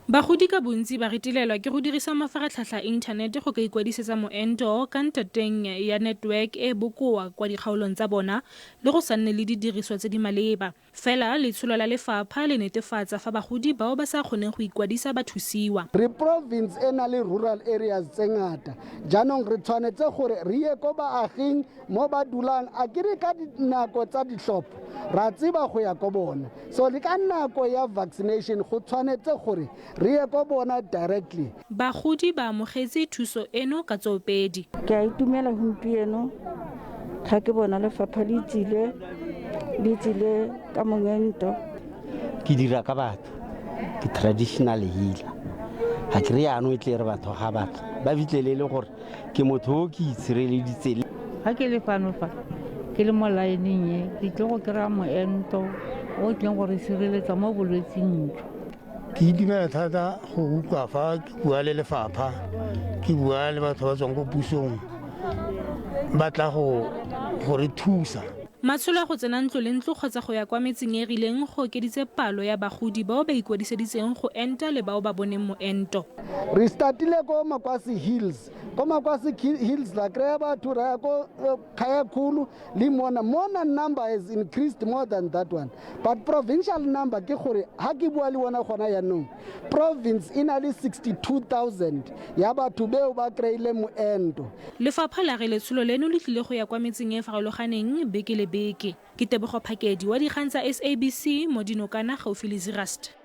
Bagodi ka bontsi ba retelelwa ke go dirisa mafaratlhatlha a inthanete go ka ikwadisetsa moento ka ntateng ya network e e bokoa kwa dikgaolong tsa bona le go sa nne le didiriswa tse di maleba. Fela letsholo la lefapha le netefatsa fa bagodi bao ba sa kgoneng go ikwadisa ba thusiwa. Re province e na le rural areas tse ngata, jaanong re tshwanetse gore re ye ko baaging mo ba dulang, akere ka dinako tsa ditlhopho ra tseba go ya ko bona. So le ka nako ya vaccination go tshwanetse gore re ye ko bona directly. Bagodi ba amogetse thuso eno ka tsoopedi. Ke a itumela gompieno ga ke bona lefapha le tsile le tsile ka moento. Ke dira ka batho, ke traditional healer. Ga ke re yaanong e tle re batho ga batla ba fitlhele e le gore ke motho o ke itshireleditse. Ga ke le fano fa ke le mo laeneng e, ke tle go kry-a moento o tleng go re sireletsa mo bolwetsing jo. Ke itumela thata go utlwa fa ke bua le lefapha, ke bua le batho ba tswang ko pusong ba tla go go re thusa. Matsholo a go tsena ntlo le ntlo kgotsa go ya kwa metseng e e rileng go okeditse palo ya bagodi bao ba ikwadiseditseng go enta le bao ba boneng moento. Re startile ko Makwasi Hills, ko Makwasi Hills ra kry-a batho, ra ya ko Khayakhulu le mona. Mona number has increased more than that one, but provincial number ke gore ha ke bua le wena gona yaanong, province e na le 62,000 ya batho beo ba kry-ile moento. Lefapha la re letsholo leno le tlile go ya kwa metseng e e farologaneng beke le beke. Ke Tebogo Phakedi wa dikgang tsa SABC mo Dinokana gaufi le Zeerust.